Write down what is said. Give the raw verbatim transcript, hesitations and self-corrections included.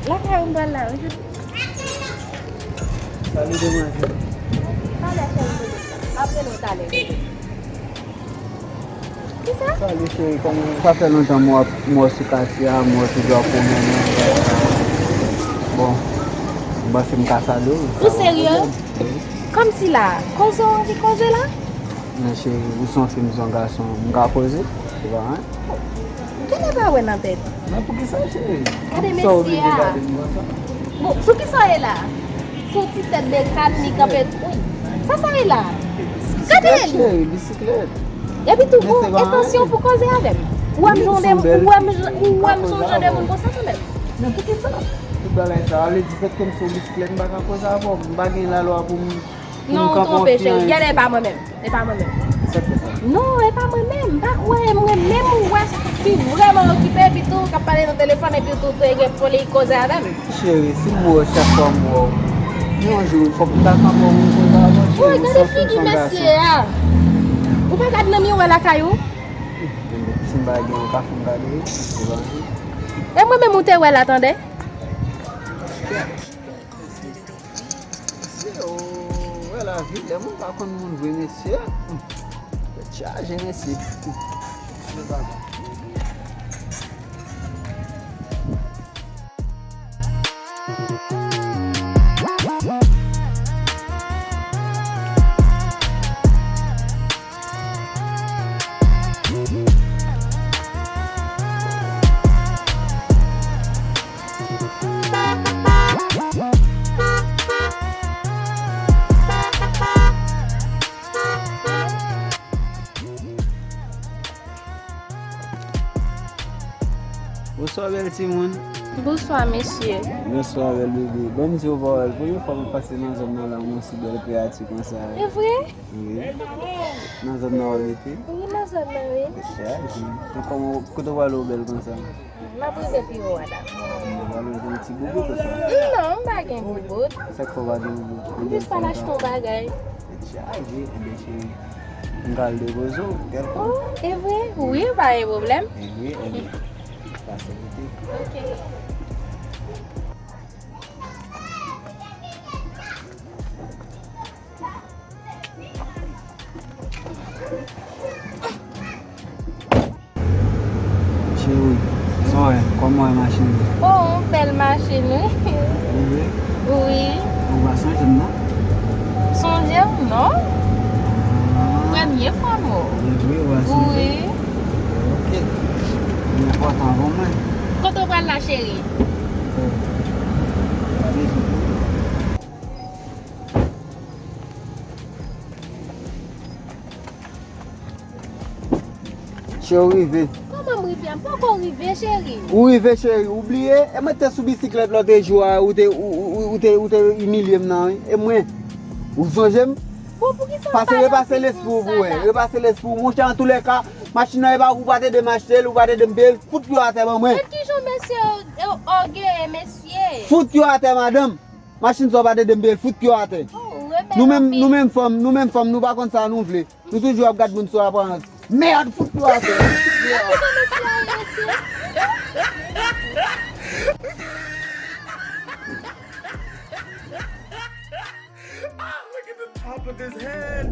Lakay ou m pral la, wi. Salut, demoiselle. Talè, cheri, bebe. M ap rele w talè, bebe. Kisa? Salut, cheri, kòman w ye? Sa fè lontan m wè, m wè w sou katye a, m wè w toujou ap pwomennen. Bon, m panse m ka salye w. Ou serye? Wi. Kòmsi la, koze w anvi koze la? Men cheri, ou se yon fi, m se yon gason, m ka koze? Se pa anyen. Genlè pa wè nan tèt. Men poukisa, cheri? Gade mesye a. Bon, sou kisa w ye la? Sou ti tèt de kàn li kanpe. Wi. Sa sa ye la? Gade l. Cheri, bisiklèt. Epi tou, bon, entansyon pou koze avè m. Ou wè m jan de, ou wè m jan, ou wè m jan de moun konsa kanmenm. Men poukisa? Tout bagay sa, ale di fèt ke m sou bisiklèt, m pa ka koze avè w. M pa gen lalwa pou m, pou m kanpe yon fi. Non, ou twonpe, cheri. Gade, e pa mwen menm. E pa mwen menm. Sa k fè sa? Non, e pa mwen menm. M pa kwè, mwen menm ou wè ki vrèman okipe, epi tou k ap pale nan telefòn, epi tou, tou e gen foli koze avè m. Cheri, si m wè w, chak fwa m wè w, yon jou, fòk m ta kanpe w pou m koze avè w, cheri. Woy, gade figi mesye a. Ou pa gad nan miwa lakay ou? Si m pa gen, ou ka fè m gade, wi. E mwen menm ou te wè la, tande? Mesye, o, wè lavi, lè moun pa konn moun vre, mesye. Hmm. Tèt chaje, mesye. Hmm. Se pa bon. Bonswa, bèl timoun. Bonswa, mesye. Bonswa, bèl bebe. Ban m di w pawòl. Premye fwa mwen pase nan zòn nan la, mwen si bèl kreyati konsa. E vre? Wi. Nan zòn nan w abite? Wi, nan zòn nan, wi. Mesye a, epi, e kòman, kote w prale w bèl konsa? M ap rive pi wo a, dam. Ou prale w jwenn ti boubout konsa? Non, m pa gen boubout. Sa k fè w pa gen boubout? M jis pral achte yon bagay. Tèt chaje, enben cheri. M pral depoze w, kèlkonk. Oh, e vre? Wi, pa gen pwoblèm. E vre, enben. Pase kote. Ok. Cheri, sa w wè? Kòman w wè machin nan? Oh, yon bèl machin, wi. Wi, wi. Wi. Ou pa sonje m, non? Sonje w, non. Ah. Premye fwa m wè w. Wi, wi, ou pa sonje? Wi. Ok. Li enpòtan pou mwen. Kote w pral la, cheri? Oh. Pa bezwen. Cheri, w rive. Kòman m rive? M poko rive, cheri. Ou rive, cheri. Ou bliye? E mwen te sou bisiklèt lòt jou a, ou te, ou, ou, ou, ou te, ou te imilye m nan, wi. E mwen. Ou sonje m? Bon, poukisa w pale anpil konsa la? Pase repase lespri w pou wè. Repase lespri w. Monchè, antoulèka, machin nan, e pa ou pa t ede m achte l, ou pa t ede m peye l, fout yo atè ban mwen. Men kijan mesye o-, o-, ògeye, mesye? Fout yo atè, madanm. Machin sa w pa t ede m peye l, fout yo atè. Oh, ou rebèl anpil. Nou menm, nou menm fanm, nou menm fanm, nou pa konn sa nou vle. Nou toujou ap gad moun sou aparans. Mèd, fout yo atè. Fout yo atè. Ah, look at the top of his head.